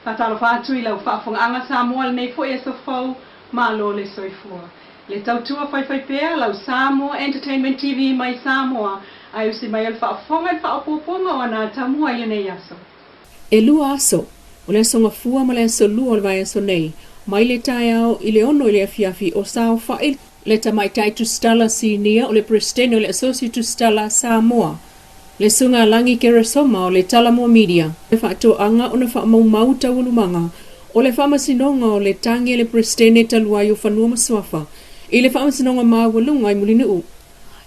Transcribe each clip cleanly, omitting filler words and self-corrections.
Faatalofa atu i lau faafogaaga Samoa i lenei foi aso fou, malo le soifua. Le tautua faifaipea lau Samoa Entertainment TV mai Samoa ae usi mai o le faafofoga i le faaopoopoga o ana atamua i lenei aso. E lua aso, o le Aso Gafua ma le Aso Lua o le vaiaso nei, mai le taeao i le 6 i le afiafi o saofa'i le tamaitai tusitala sinia o le Peresetene o le Asosi Tusitala Samoa, le Susuga Lagi Keresoma o le Talamua Media, le faatoaga ona faamaumau taualumaga o le Faamasinoga o le Tagi a le Peresetene talu ai o Fanua ma Suafa i le Faamasinoga Maualuga i Mulinuu.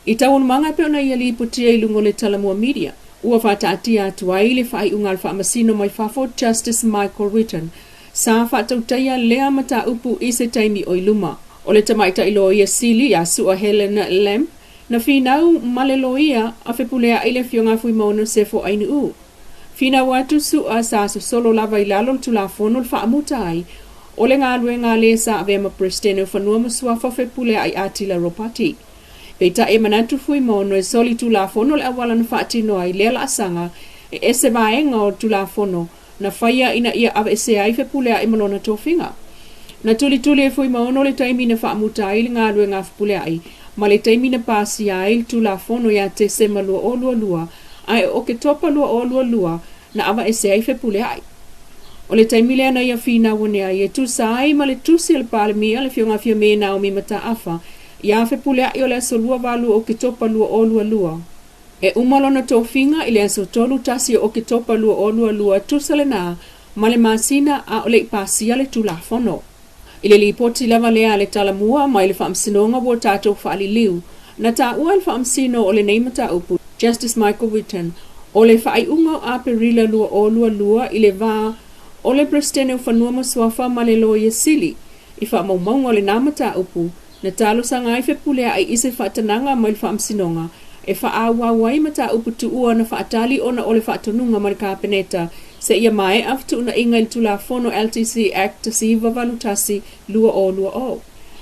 I taualumaga e pei ona ia lipotia i luga o le Talamua Media, ua faataatia atu ai le faaiuga a le Faamasino mai fafo Justice Michael Whitten, sa faatautaia lea mataupu i se taimi o i luma. O le tamaitai loia sili ia Su'a Helen Lamb, na finau ma le loia a Fepulea'i le Afioga Fuimaono Sefo Ainuu. Finau atu Su'a sa sosolo lava i lalo o le Tulafono le faamuta ai o le galuega a le sa avea ma Peresetene o Fanua ma Suafa Fepulea'i Atila Ropati. Peitai e manatu Fuimaono e soli Tulafono le auala na faatino ai lea laasaga e ese vaega o le Tulafono na faia ina ia aveesea ai Fepulea'i ma lona tofiga. Na tulituli e Fuimaono le taimi na faamuta ai le galuega a Fepulea'i ma le taimi na pasia ai le Tulafono ia Tesema 2022 ae o Oketopa 2022 na aveese ai Fepulea'i. O le taimi lea na ia finau ane ai e tusa ai ma le tusi a le Palemia le Afioga Fiame Naomi Mataafa iā Fepulea'i o le aso 28 o Oketopa 2022. E uma lona tofiga i le aso 31 o Oketopa 2022 tusa lena ma le masina a o le i pasia le Tulafono. I le lipoti lava lea a le Talamua mai le Faamasinoga ua tatou faaliliu, na taua e le Faamasino o lenei mataupu, Justice Michael Whitten, o le faaiuga o Aperila 2022 i le va o le Peresetene o Fanua ma Suafa ma le Loia Sili i faamaumauga o lena mataupu, Na talosaga ai Fepulea'i i se faatanaga mai le Faamasinoga e faaauau ai mataupu tuua na faatali ona o le faatonuga ma le Kapeneta seia maea fetuunaiga i le Tulafono LTC Act 1981 2020.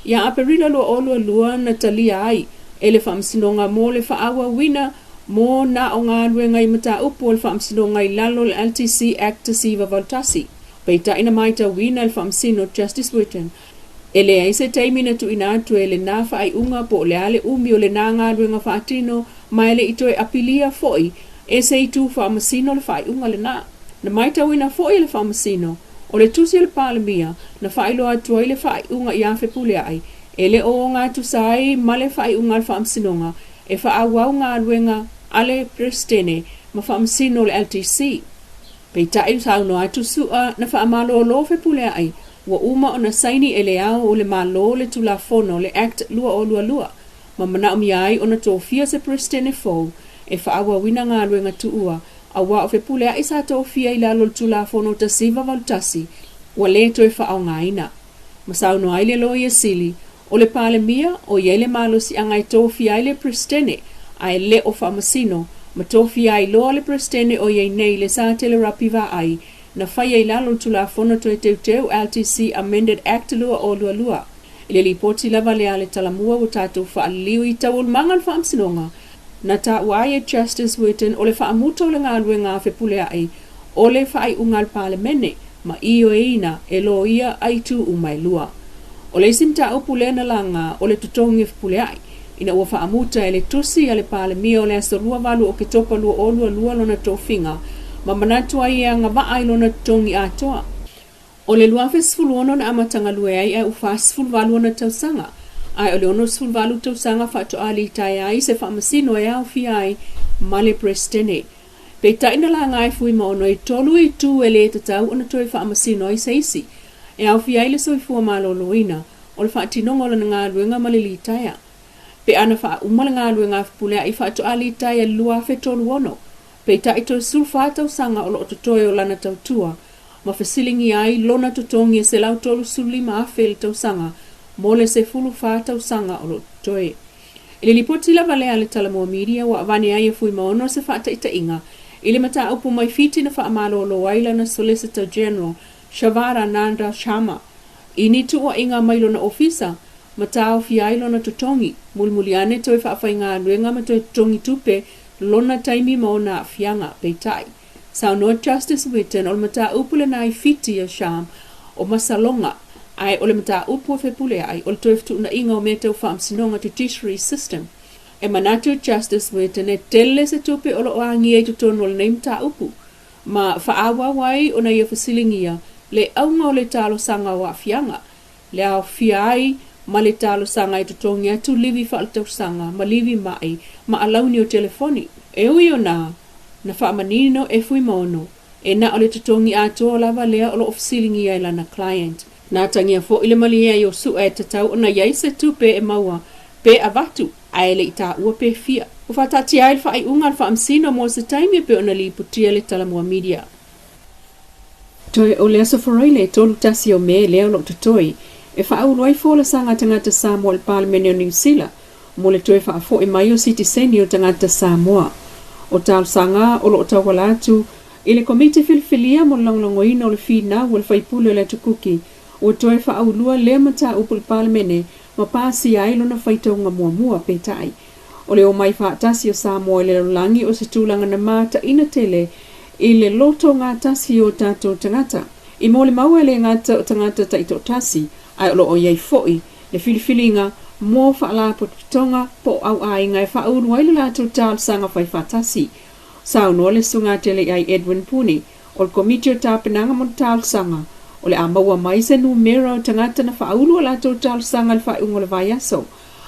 Ia Aperila 2022 na talia ai e le Faamasinoga mo le faaauauina mo na o galuega i mataupu o le Faamasinoga i lalo o le LTC Act 1981. Peitai na matauina e le Faamasino Justice Whitten E leai se taimi na tuuina atu e lena faaiuga po o le a le umi o lena galuega faatino ma e le i toe apilia foi e se itu faamasino le faaiuga lena. Na matauina foi e le Faamasino, o le tusi a le Palemia na faailoa atu ai le faaiuga iā Fepulea'i e le o ogatusa ai ma le faaiuga a le Faamasinoga e faaauau galuega a le Peresetene ma Faamasino o le LTC. Peitai, saunoa atu Su'a na faamalōlō Fepulea'i ua uma ona saini e le Ao o le Malo le Tulafono, le Act 2022, ma manaomia ai ona tofia se Peresetene fou e faaauauina galuega tuua, auā o Fepulea'i sa tofia i lalo o le Tulafono 1981 ua le toe faaaogaina. Ma saunoa ai le Loia Sili, o le Palemia o i ai le malosiaga e tofia ai le Peresetene ae le o Faamasino, ma tofia ai loa le Peresetene o i ai nei le Satele Rapi Vaai na faia i lalo o le Tulafono Toe Teuteu LTC Amended Act 2022. I le lipoti lava lea a le Talamua ua tatou faaliliu i taualumaga o le Faamasinoga, na taua ai e Justice Whitten o le faamuta o le galuega a Fepulea'i o le faaiuga a le Palemene ma ioeina e loia a itu uma e lua. O le isi mataupu lea na laga o le totogi o Fepulea'i ina ua faamuta e le tusi a le Palemia o le aso 28 o Oketopa 2022 lona tofiga ma manatu ai e agavaa i lona totogi atoa. O le 2016 na amata galue ai ae ua 48 ona tausaga, ae o le 68 tausaga faatoa litaea ai se faamasino e aofia ai ma le Peresetene. Peitai na laga e Fuimaono e tolu itu e le tatau ona toe faamasino ai se isi, e aofia ai le soifua maloloina, o le faatinoga o lana galuega ma le litaea. Pe ana faauma le galuega a Fepulea'i faatoa litaea i le 2036, peitai toe 14 tausaga o lo o totoe o lana tautua, ma fesiligia ai lona totogi e $135,000 i le tausaga mo le 14 tausaga o lo o totoe. I le lipoti lava lea a le Talamua Media ua avane ai e Fuimaono se faataitaiga i le mataupu mai Fiti na faamalolo ai lana Solicitor General Shavara Nanda Sharma i ni tuuaiga mai lona ofisa ma taofia ai lona totogi, mulimuli ane toe faafaigaluega ma toe totogi tupe lona taimi ma ona aafiaga. Peitai. Saunoa Justice Whitten o le mataupu lena i Fiti ia Sham o masaloga, ae o le mataupu a Fepuleai o le toe fetuunaiga o mea tau faamasinoga judiciary system. E manatu Justice Whitten e tele se tupe o lo o agia i totonu o lenei mataupu ma faaauau ai ona ia fesiligia le auga o le talosaga o aafiaga, le aofia ai ma le talosaga e totogi atu livi faaletausaga ma livi mai ma alauni o telefoni. E ui o na, na faamanino e Fuimaono, e na o le totogi atoa lava lea o lo o fesiligia e lana client. Na atagia foi le malie ai o Su'a e tatau ona i ai se tupe e maua pe avatu, ae le i taua pe fia. Ua faataatia ai le faaiuga a le Faamasino mo se taimi e pei ona lipotia le Talomua Media. Toe o le Aso Faraile e 31 o Me lea o lo o totoe e faaulu ai folasaga a tagata Samoa i le Palemene o Niu Sila mo le toe faafo'i mai o sitiseni o tagata Samoa. O talosaga o lo o tauala atu i le Komiti Filifilia mo le Lagolagoina o le Finau a le Faipule o le Atu Kuki ua toe faaulua lea mataupu i le Palemene ma pasia ai lona faitauga muamua, peitai, o le omai faatasi o Samoa i le lalolagi o se tulaga na mataina tele i le loto gatasi o tatou tagata. I molimau e le gata o tagata taitoatasi, ae o lo o i ai foi le filifiliga mo faalapotopotoga po o auaiga e faaulu ai le latou talosaga faifaatasi. Saunoa le Susuga Teleai Edwin Puni, o le Komiti o Tapenaga mo le Talosaga, o le a maua mai se numera o tagata na faaulu a latou talosaga i le faaiuga o le vaiaso,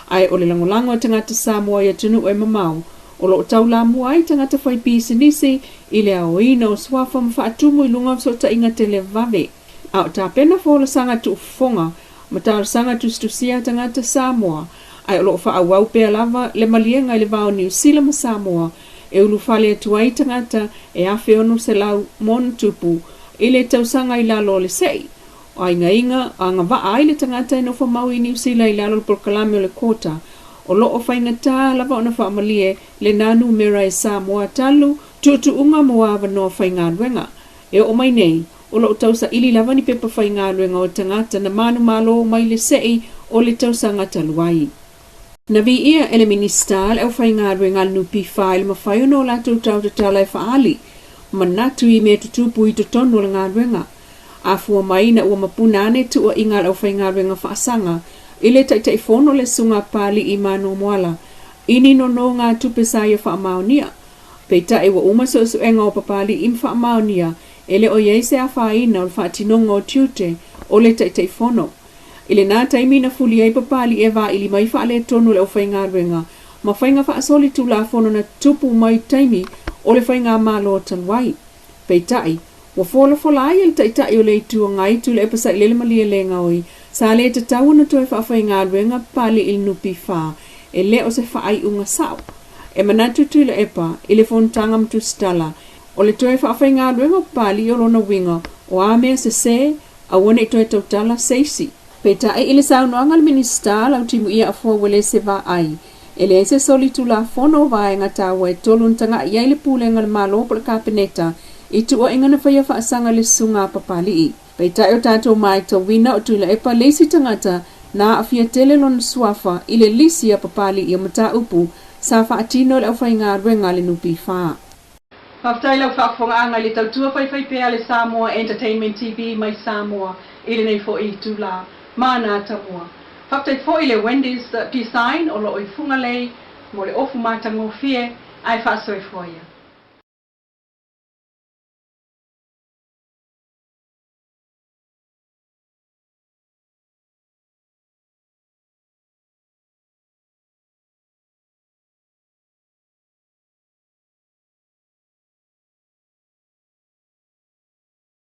ae o le lagolago a tagata Samoa i atunuu e mamao, o lo o taulamua ai tagata fai pisinisi i le aoina o suafa ma faatumu i luga o fesootaiga televave. A o tapena folasaga tuufofoga ma talosaga tusitusia a tagata Samoa, ae o lo o faaauau pea lava le maliega i le va o Niu Sila ma Samoa e ulufale atu ai tagata e 1,600 ma ona tupu i le tausaga i lalo o le se'i o aigaiga agavaa ai le tagata e nofo mau i Niu Sila i lalo o le polokalame o le quota. O lo o faigata lava ona faamalie lena numera e Samoa talu tuutuuga mo avanoa faigaluega. E oo mai nei, o lo o tausaili lava ni pepa faigaluega o tagata na manumalo mai le se'i o le tausaga talu ai. Na viia e le Minisita le aufaigaluega a le NPF i le mafai ona o latou tautatala e faaali manatu i mea tutupu i totonu o le galuega. Afua mai ina ua mapuna ane tuuaiga a le aufaigaluega faasaga i le Taitaifono le Susuga a Papali'i Manuamoala i ni nonogatupe sa ia faamaonia. Peitai ua uma suesuega o Papali'i ma faamaonia e le o i ai se afaina o le faatinoga o tiute o le Taitaifono. I lena taimi na fuli ai Papali'i e vaili mai faaletonu le aufaigaluega ma faiga faasoli Tulafono na tupu mai taimi o le faigamalo talu ai. Peitai, ua folafola ai e le Taitai o le Itu Agai Tuilaepa Sailele Malielegaoi sa le tatau ona toe faafaigaluega Papali'i i le NPF e le o se faaiuga sao. E manatu Tuilaepa i le fonotaga ma Tusitala o le toe faafaigaluega o Papali'i o lona uiga o a mea sesē aua ne i toe tautala se isi. Peitai i le saunoaga a le Minisita Lautimuia Afoa Uelese Vaai, e leai se soli tulafono o vaega taua e tolu na taga'i ai le Pulega a le Malo po o le Kapeneta i tuuaiga na faia faasaga i le Susuga a Papali'i. Peitai o tatou maitauina o Tuilaepa le isi tagata na aafia tele lona suafa i le lisi a Papali'i o mataupu sa faatino e le aufaigaluega a le NPF. Faafetai lau faafofogaaga i le tautua faifaipea a le Samoa Entertainment TV mai Samoa i lenei foi itula ma na tamua. Faafetai foi i le Wendy's Design o lo o i Fugalei mo le ofu matagofie ae faasoifua ia.